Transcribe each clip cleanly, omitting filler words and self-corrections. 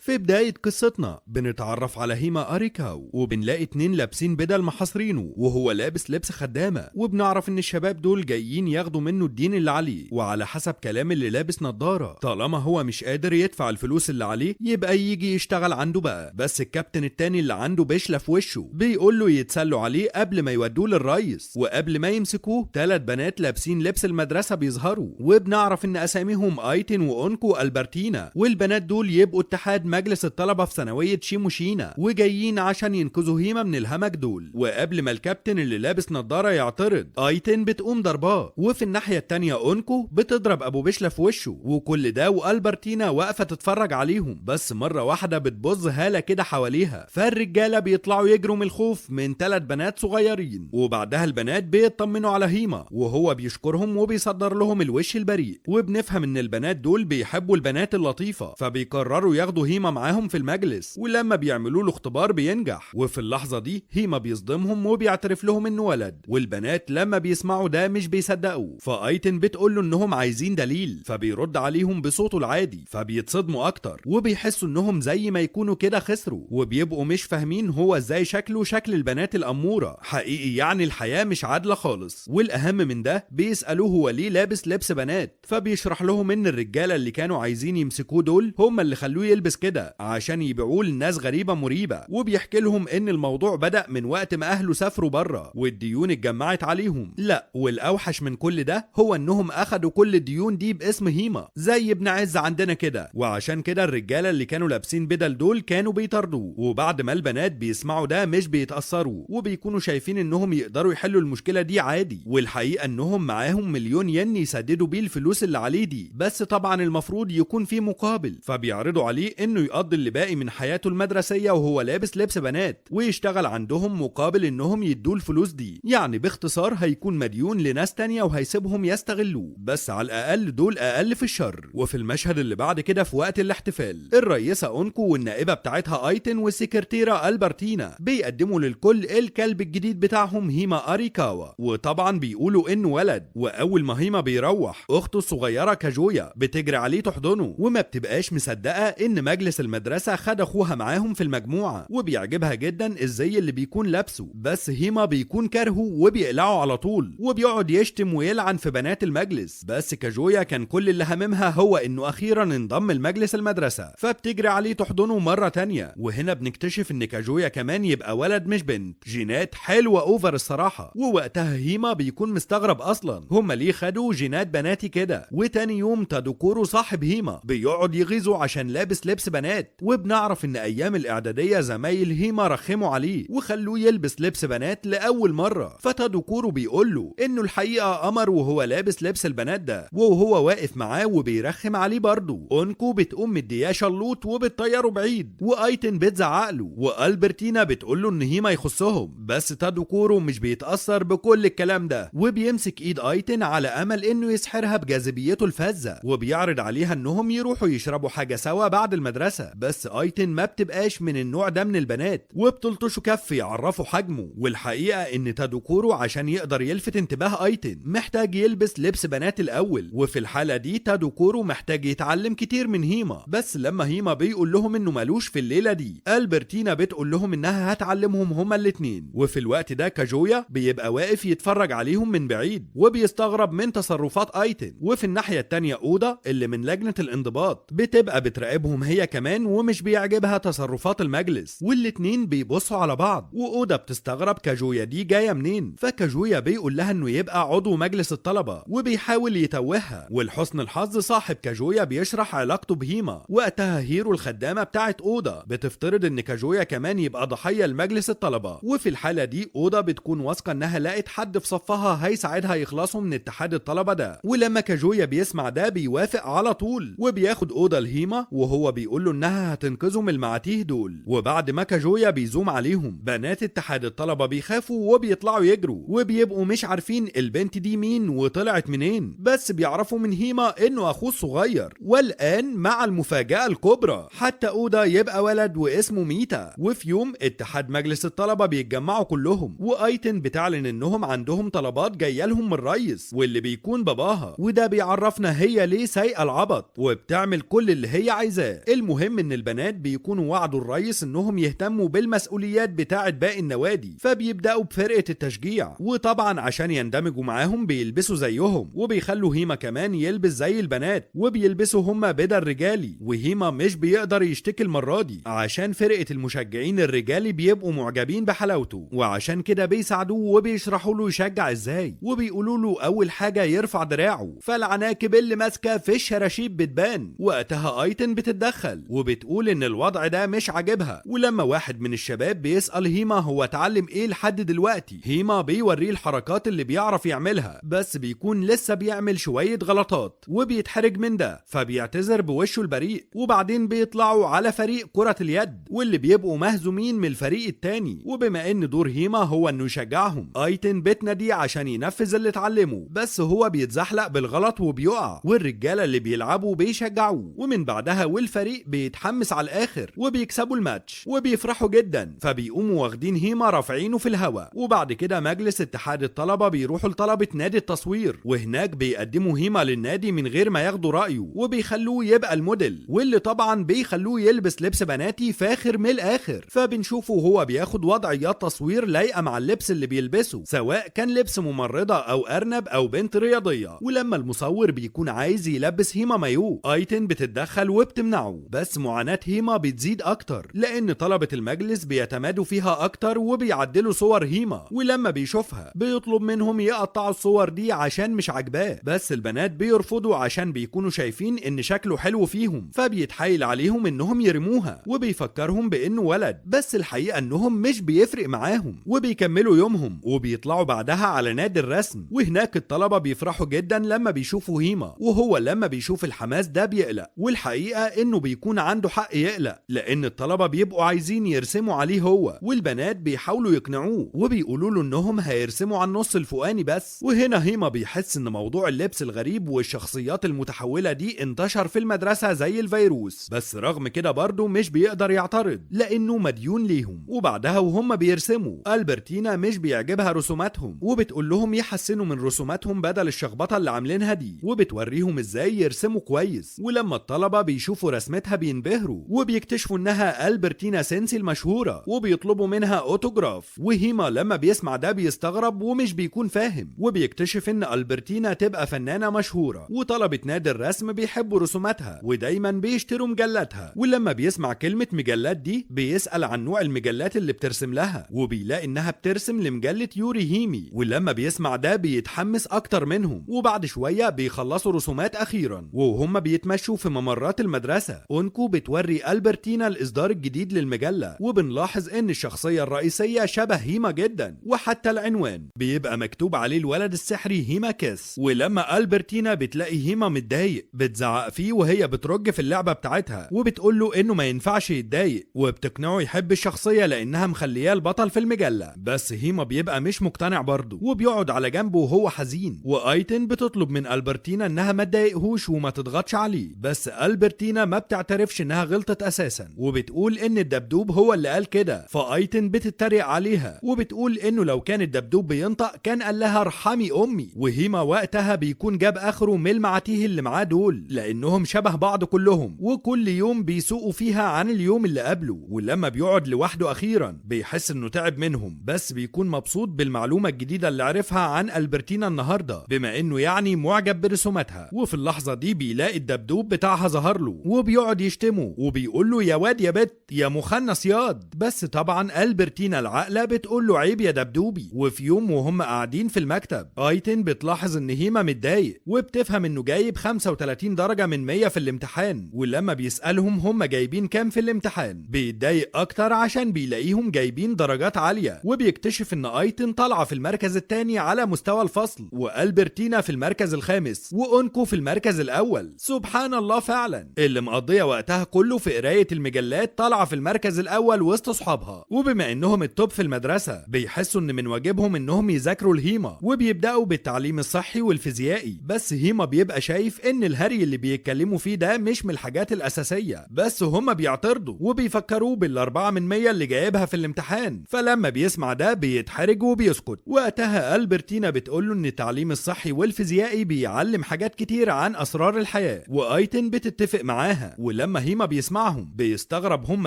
في بداية قصتنا بنتعرف على هيما أريكاو، وبنلاقي 2 لابسين بدل محاصرينه وهو لابس لبس خدامة، وبنعرف ان الشباب دول جايين ياخدوا منه الدين اللي عليه. وعلى حسب كلام اللي لابس نظارة، طالما هو مش قادر يدفع الفلوس اللي عليه يبقى يجي يشتغل عنده بقى. بس الكابتن التاني اللي عنده بشلة في وشه بيقول له يتسلوا عليه قبل ما يودوه للريس. وقبل ما يمسكوه 3 بنات لابسين لبس المدرسة بيظهروا، وبنعرف ان اساميهم ايتن واونكو البرتينا، والبنات دول يبقوا اتحاد مجلس الطلبة في ثانوية شيموشينا، وجايين عشان ينقذوا هيما من الهمج دول. وقبل ما الكابتن اللي لابس نظارة يعترض، ايتن بتقوم ضرباه، وفي الناحية التانية اونكو بتضرب ابو بشلة في وشه. وكل ده والبرتينا واقفة تتفرج عليهم، بس مرة واحدة بتبظ هالة كده حواليها، فالرجالة بيطلعوا يجروا من الخوف من 3 بنات صغيرين. وبعدها البنات بيطمنوا على هيما وهو بيشكرهم وبيصدر لهم الوش البريء. وبنفهم ان البنات دول بيحبوا البنات اللطيفة، فبيقرروا ياخدوا هيما معاهم في المجلس، ولما بيعملوا له اختبار بينجح. وفي اللحظة دي هيما بيصدمهم وبيعترف لهم انه ولد، والبنات لما بيسمعوا ده مش بيصدقوا. فايتن بتقول له انهم عايزين دليل، فبيرد عليهم بصوته العادي، فبيتصدموا اكتر وبيحسوا انهم زي ما يكونوا كده خسروا، وبيبقوا مش فاهمين هو ازاي شكله شكل البنات الأمورة. حقيقي يعني الحياة مش عادلة خالص. والأهم من ده بيسألوه هو ليه لابس لبس بنات، فبيشرح لهم ان الرجالة اللي كانوا عايزين يمسكوه دول هم اللي خلوه يلبس كده عشان يبيعوه لناس غريبة مريبة. وبيحكي لهم ان الموضوع بدأ من وقت ما اهله سافروا بره والديون اتجمعت عليهم. لا، والاوحش من كل ده هو انهم اخدوا كل الديون دي باسم هيما زي ابن عز عندنا كده، وعشان كده الرجالة اللي كانوا لابسين بدل دول كانوا بيطاردوه. وبعد ما البنات بيسمعوا ده مش بيتأثروا وبيكونوا شايفين انهم يقدروا يحلوا المشكلة دي عادي، والحقيقة انهم معاهم 1,000,000 ين يسددوا بيه الفلوس اللي عليه دي، بس طبعا المفروض يكون في مقابل. فبيعرضوا عليه انه يقضي اللي باقي من حياته المدرسية وهو لابس لبس بنات ويشتغل عندهم مقابل انهم يدوه الفلوس دي. يعني باختصار هيكون مديون لناس تانية وهيسيبهم يستغلوه، بس على الاقل دول اقل في الشر. وفي المشهد اللي بعد كده في وقت الاحتفال، الرئيسة اونكو والنائبة بتاعتها ايتن والسكرتيرة البرتينا بيقدموا للكل الكلب الجديد بتاعهم هيما اريكاوا، وطبعا بيقولوا انه ولد. واول ما هيما بيروح اخته الصغيرة كاجويا بتجري عليه تحضنه، وما بتبقاش مصدقة ان مجلس المدرسة خد اخوها معاهم في المجموعة، وبيعجبها جدا الزي اللي بيكون لابسه. بس هيما بيكون كارهه وبيقلعه على طول، وبيقعد يشتم ويلعن في بنات المجلس. بس كاجويا كان كل اللي هممها هو انه اخيرا انضم لمجلس المدرسة، فبتجري عليه تحضنه مرة تانية. وهنا بنكتشف ان كاجويا كمان يبقى ولد مش بنت. جينات حلوة over الصراحة. ووقتها هيما بيكون مستغرب اصلا هما ليه خدوا جينات بناتي كده. وتاني يوم تادوكورو صاحب هيما بيقعد يغيظه عشان لابس لبس بنات، وبنعرف ان ايام الاعدادية زمايل هيما رخموا عليه وخلوه يلبس لبس بنات لاول مرة. فتادوكورو بيقول له انه الحقيقة قمر وهو لابس لبس البنات ده، وهو واقف معاه وبيرخم عليه برضه. اونكو بتقوم مدياه شلوط وبتطيره بعيد، وايتن بتزعق له، والبرتينا بتقول له ان هيما يخصهم. بس تادوكورو مش بيتأثر بكل الكلام ده، وبيمسك ايد ايتن على امل انه يسحرها بجاذبيته الفذة، وبيعرض عليها انهم يروحوا يشربوا حاجة سوا بعد المدرسة. بس ايتن ما بتبقاش من النوع ده من البنات، وبتلطشه كف يعرفوا حجمه. والحقيقة ان تادوكورو عشان يقدر يلفت انتباه ايتن محتاج يلبس لبس بنات الاول، وفي الحالة دي تادوكورو محتاج يتعلم كتير من هيما. بس لما هيما بيقول لهم انه مالوش في الليلة دي، البرتينا بتقول لهم انها هتعلمهم هما الاتنين. وفي الوقت ده كاجويا بيبقى واقف يتفرج عليهم من بعيد وبيستغرب من تصرفات ايتن. وفي الناحية التانية اودا اللي من لجنة الانضباط بتبقى بتراقبهم هي كمان ومش بيعجبها تصرفات المجلس، والاتنين بيبصوا على بعض. واودا بتستغرب كاجويا دي جاية منين، فكاجويا بيقول لها انه يبقى عضو مجلس الطلبة وبيحاول يتوهها. ولحسن الحظ صاحب كاجويا بيشرح علاقته بهيما. وقتها هيرو الخدامة بتاعت اودا بتفترض ان كاجويا كمان يبقى ضحية لمجلس الطلبة، وفي الحالة دي اودا بتكون واثقة انها لقت حد في صفها هيساعدها يخلصوا من اتحاد الطلبة ده. ولما كاجويا بيسمع ده بيوافق على طول، وبياخد اودا لهيما وهو بيقول له انها هتنقذه من المعاتيه دول. وبعد ما كاجويا بيزوم عليهم، بنات اتحاد الطلبة بيخافوا وبيطلعوا يجروا، وبيبقوا مش عارفين البنت دي مين وطلعت منين، بس بيعرفوا من هيما انه اخوه الصغير. والان مع المفاجأة الكبرى، حتى اودا يبقى ولد واسمه ميتا. وفي يوم اتحاد مجلس الطلبة بيتجمعوا كلهم، وايتن بتعلن انهم عندهم طلبات جاية لهم من الريس واللي بيكون باباها، وده بيعرفنا هي ليه سايقة العبط وبتعمل كل اللي هي عايزاه. المهم المهم ان البنات بيكونوا وعدوا الرئيس انهم يهتموا بالمسؤوليات بتاعة باقي النوادي، فبيبدأوا بفرقة التشجيع، وطبعا عشان يندمجوا معاهم بيلبسوا زيهم، وبيخلوا هيما كمان يلبس زي البنات، وبيلبسوا هما بدل رجالي. وهيما مش بيقدر يشتكي المرة دي عشان فرقة المشجعين الرجالي بيبقوا معجبين بحلاوته، وعشان كده بيساعدوه وبيشرحوا له يشجع ازاي، وبيقولوا له اول حاجة يرفع دراعه، فالعناكب اللي ماسكة في الشراشيب بتبان. وقتها ايتن بتتدخل وبتقول ان الوضع ده مش عاجبها. ولما واحد من الشباب بيسأل هيما هو اتعلم ايه لحد دلوقتي، هيما بيوريه الحركات اللي بيعرف يعملها، بس بيكون لسه بيعمل شوية غلطات وبيتحرج من ده، فبيعتذر بوشه البريء. وبعدين بيطلعوا على فريق كرة اليد واللي بيبقوا مهزومين من الفريق التاني، وبما ان دور هيما هو انه يشجعهم، ايتن بتناديه عشان ينفذ اللي اتعلمه، بس هو بيتزحلق بالغلط وبيقع، والرجالة اللي بيلعبوا بيشجعوه. ومن بعدها والفريق بيتحمس على الاخر وبيكسبوا الماتش وبيفرحوا جدا، فبيقوموا واخدين هيما رافعينه في الهواء. وبعد كده مجلس اتحاد الطلبة بيروحوا لطلبة نادي التصوير، وهناك بيقدموا هيما للنادي من غير ما ياخدوا رأيه، وبيخلوه يبقى الموديل، واللي طبعا بيخلوه يلبس لبس بناتي فاخر من الاخر. فبنشوفه وهو بياخد وضعيات تصوير لايقة مع اللبس اللي بيلبسه، سواء كان لبس ممرضة او ارنب او بنت رياضية. ولما المصور بيكون عايز يلبس هيما مايو، ايتن بتتدخل وبتمنعه، بس معاناة هيما بتزيد اكتر لان طلبة المجلس بيتمادوا فيها اكتر وبيعدلوا صور هيما، ولما بيشوفها بيطلب منهم يقطعوا الصور دي عشان مش عاجباه، بس البنات بيرفضوا عشان بيكونوا شايفين ان شكله حلو فيهم، فبيتحايل عليهم انهم يرموها وبيفكرهم بانه ولد، بس الحقيقة انهم مش بيفرق معاهم، وبيكملوا يومهم. وبيطلعوا بعدها على نادي الرسم، وهناك الطلبة بيفرحوا جدا لما بيشوفوا هيما، وهو لما بيشوف الحماس ده بيقلق، والحقيقة انه بيكون عنده حق يقلق لان الطلبة بيبقوا عايزين يرسموا عليه هو، والبنات بيحاولوا يقنعوه وبيقولوا له انهم هيرسموا على النص الفوقاني بس. وهنا هيما بيحس ان موضوع اللبس الغريب والشخصيات المتحولة دي انتشر في المدرسة زي الفيروس، بس رغم كده برضه مش بيقدر يعترض لانه مديون ليهم. وبعدها وهم بيرسموا، ألبرتينا مش بيعجبها رسوماتهم وبتقول لهم يحسنوا من رسوماتهم بدل الشخبطة اللي عاملينها دي، وبتوريهم ازاي يرسموا كويس. ولما الطلبة بيشوفوا رسمتها بينبهروا وبيكتشفوا انها ألبرتينا سينسي المشهورة، وبيطلبوا منها اوتوجراف. وهيما لما بيسمع ده بيستغرب ومش بيكون فاهم، وبيكتشف ان ألبرتينا تبقى فنانة مشهورة، وطلبة نادي الرسم بيحبوا رسوماتها ودايما بيشتروا مجلاتها. ولما بيسمع كلمة مجلات دي بيسأل عن نوع المجلات اللي بترسم لها، وبيلاقي انها بترسم لمجلة يوري هيمي، ولما بيسمع ده بيتحمس اكتر منهم. وبعد شوية بيخلصوا رسومات اخيرا، وهم بيتمشوا في ممرات المدرسة اونكو بتوري ألبرتينا الاصدار الجديد للمجلة، وبنلاحظ ان الشخصية الرئيسية شبه هيما جدا، وحتى العنوان بيبقى مكتوب عليه الولد السحري هيما كيس. ولما ألبرتينا بتلاقي هيما متضايق بتزعق فيه وهي بترج في اللعبة بتاعتها، وبتقول له انه ما ينفعش يتضايق، وبتقنعه يحب الشخصية لانها مخلياه البطل في المجلة، بس هيما بيبقى مش مقتنع برضه وبيقعد على جنبه وهو حزين. وايتن بتطلب من ألبرتينا انها ما تضايقهوش وما تضغطش عليه، بس ألبرتينا ما بتعترفش انها غلطت اساسا، وبتقول ان الدبدوب هو اللي قال كده. فايتن بتتريق عليها وبتقول انه لو كان الدبدوب بينطق كان قال لها ارحمي امي. وهيما وقتها بيكون جاب اخره من المعاتيه اللي معاه دول لانهم شبه بعض كلهم، وكل يوم بيسوقوا فيها عن اليوم اللي قبله. ولما بيقعد لوحده اخيرا بيحس انه تعب منهم، بس بيكون مبسوط بالمعلومة الجديدة اللي عرفها عن ألبرتينا النهارده، بما انه يعني معجب برسوماتها. وفي اللحظة دي بيلاقي الدبدوب بتاعها ظهر له وبيقعد يشتمه وبيقول له يا واد يا بت يا مخنث ياض، بس طبعا ألبرتينا العاقلة بتقول له عيب يا دبدوبي. وفي يوم وهم قاعدين في المكتب ايتن بتلاحظ ان هيما متضايق، وبتفهم انه جايب 35 درجة من 100 في الامتحان، ولما بيسألهم هم جايبين كام في الامتحان بيتضايق اكتر عشان بيلاقيهم جايبين درجات عالية، وبيكتشف ان ايتن طالعة في المركز الثاني على مستوى الفصل، وألبرتينا في المركز الخامس، وأونكو في المركز الاول. سبحان الله فعلا اللي مقضية وقتها كله في قراية المجلات طالعة في المركز الاول وسط اصحابها. وبما انهم ال top في المدرسة بيحسوا ان من واجبهم انهم يذاكروا الهيما، وبيبدأوا بالتعليم الصحي والفيزيائي، بس هيما بيبقى شايف ان الهري اللي بيتكلموا فيه ده مش من الحاجات الاساسية، بس هما بيعترضوا وبيفكروا بال4 من 100 اللي جايبها في الامتحان. فلما بيسمع ده بيتحرج وبيسكت. وقتها ألبرتينا بتقوله ان التعليم الصحي والفيزيائي بيعلم حاجات كتير عن اسرار الحياة، وايتن بتتفق معاها. ولما ولما هيما بيسمعهم بيستغرب هم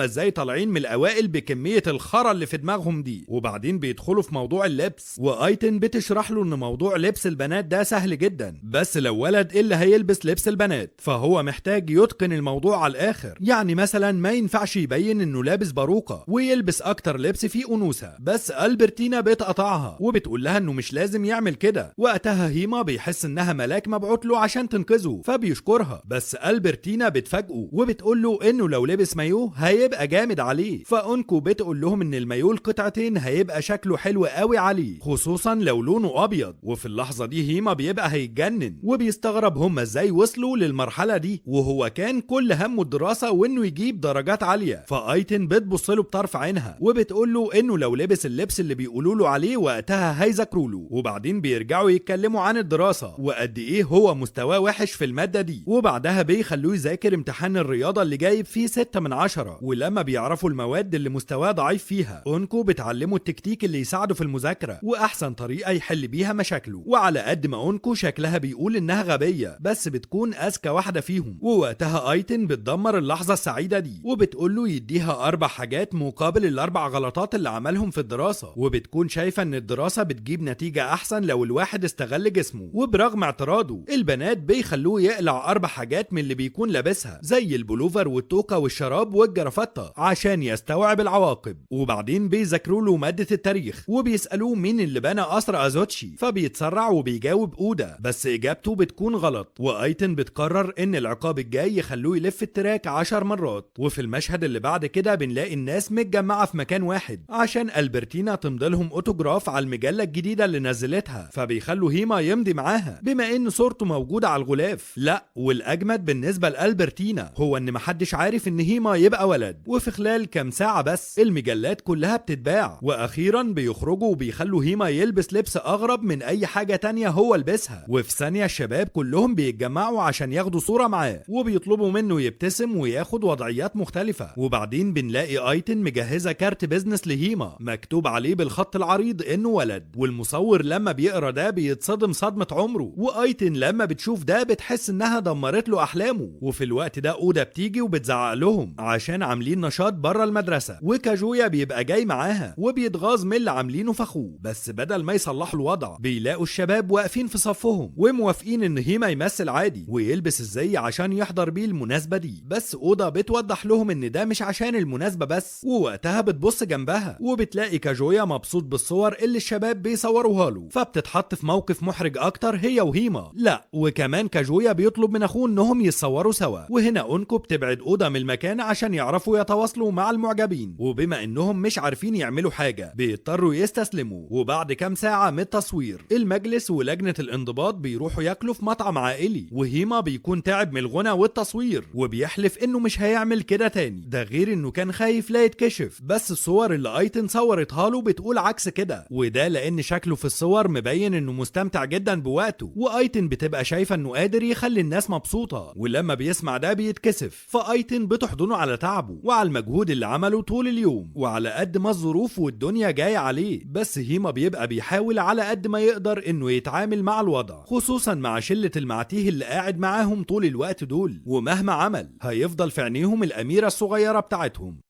ازاي طالعين من الاوائل بكمية الخرا اللي في دماغهم دي. وبعدين بيدخلوا في موضوع اللبس، وايتن بتشرح له ان موضوع لبس البنات ده سهل جدا، بس لو ولد اللي هيلبس لبس البنات فهو محتاج يتقن الموضوع على الاخر. يعني مثلا ما ينفعش يبين انه لابس باروكة ويلبس اكتر لبس فيه انوثة، بس ألبرتينا بتقطعها وبتقول لها انه مش لازم يعمل كده. وقتها هيما بيحس انها ملاك مبعوت له عشان تنقذه فبيشكرها، بس ألبرتينا بتفاجئه وبتقول له انه لو لبس مايوه هيبقى جامد عليه. فأونكو بتقول لهم ان المايوه القطعتين هيبقى شكله حلو قوي عليه، خصوصا لو لونه ابيض. وفي اللحظة دي هيما بيبقى هيتجنن وبيستغرب هم ازاي وصلوا للمرحلة دي وهو كان كل همه الدراسة وانه يجيب درجات عالية. فايتن بتبص له بطرف عينها وبتقول له انه لو لبس اللبس اللي بيقولوا له عليه وقتها هيذاكروا له. وبعدين بيرجعوا يتكلموا عن الدراسة وقد ايه هو مستواه وحش في المادة دي، وبعدها بيخلوه يذاكر امتحان الرياضة اللي جايب فيه 6 من 10. ولما بيعرفوا المواد اللي مستواه ضعيف فيها اونكو بتعلمه التكتيك اللي يساعده في المذاكرة واحسن طريقه يحل بيها مشاكله. وعلى قد ما اونكو شكلها بيقول انها غبية بس بتكون اذكى واحدة فيهم. ووقتها ايتن بتدمر اللحظة السعيدة دي وبتقول له يديها 4 حاجات مقابل ال4 غلطات اللي عملهم في الدراسة، وبتكون شايفه ان الدراسة بتجيب نتيجة احسن لو الواحد استغل جسمه. وبرغم اعتراضه البنات بيخلوه يقلع 4 حاجات من اللي بيكون لابسها زي البلوفر والتوكه والشراب والجرافته عشان يستوعب العواقب. وبعدين بيذاكروا له مادة التاريخ وبيسالوه مين اللي بنى قصر ازوتشي، فبيتسرع وبيجاوب اودا بس اجابته بتكون غلط. وايتن بتقرر ان العقاب الجاي يخلوه يلف ال track 10 مرات. وفي المشهد اللي بعد كده بنلاقي الناس متجمعه في مكان واحد عشان البرتينا تمضي لهم اوتوجراف على المجلة الجديدة اللي نزلتها، فبيخلوا هيما يمضي معاها بما ان صورته موجودة على الغلاف. لا والاجمد بالنسبة لالبرتينا هو ان محدش عارف ان هيما يبقى ولد. وفي خلال كام ساعة بس المجلات كلها بتتباع، واخيرا بيخرجوا وبيخلوا هيما يلبس لبس اغرب من اي حاجة تانية هو لبسها. وفي ثانية الشباب كلهم بيتجمعوا عشان ياخدوا صوره معاه وبيطلبوا منه يبتسم وياخد وضعيات مختلفة. وبعدين بنلاقي ايتن مجهزة كارت business لهيما مكتوب عليه بالخط العريض انه ولد، والمصور لما بيقرا ده بيتصدم صدمة عمره. وايتن لما بتشوف ده بتحس انها دمرت له احلامه. وفي الوقت ده اودا بتيجي وبتزعق لهم عشان عاملين نشاط بره المدرسة، وكاجويا بيبقى جاي معاها وبيتغاظ من اللي عاملينه في اخوه، بس بدل ما يصلحوا الوضع بيلاقوا الشباب واقفين في صفهم وموافقين ان هيما يمثل عادي ويلبس الزي عشان يحضر بيه المناسبة دي. بس اودا بتوضح لهم ان ده مش عشان المناسبة بس. ووقتها بتبص جنبها وبتلاقي كاجويا مبسوط بالصور اللي الشباب بيصوروها له، فبتتحط في موقف محرج اكتر هي وهيما. لا وكمان كاجويا بيطلب من اخوه انهم يتصوروا سوا. وهنا اونكو بتبعد اودا من المكان عشان يعرفوا يتواصلوا مع المعجبين، وبما انهم مش عارفين يعملوا حاجة بيضطروا يستسلموا. وبعد كام ساعة من التصوير المجلس ولجنه الانضباط بيروحوا ياكلوا في مطعم عائلي، وهيما بيكون تعب من الغنى والتصوير وبيحلف انه مش هيعمل كده تاني، ده غير انه كان خايف لا يتكشف. بس الصور اللي ايتن صورتها له بتقول عكس كده، وده لان شكله في الصور مبين انه مستمتع جدا بوقته، وايتن بتبقى شايفه انه قادر يخلي الناس مبسوطة، ولما بيسمع ده بيتكسف. فايتن بتحضنه على تعبه وعلى المجهود اللي عمله طول اليوم وعلى قد ما الظروف والدنيا جاية عليه، بس هيما بيبقى بيحاول على قد ما يقدر انه يتعامل مع الوضع، خصوصا مع شله المعتيه اللي قاعد معاهم طول الوقت دول، ومهما عمل هيفضل في عينيهم الاميرة الصغيرة بتاعتهم.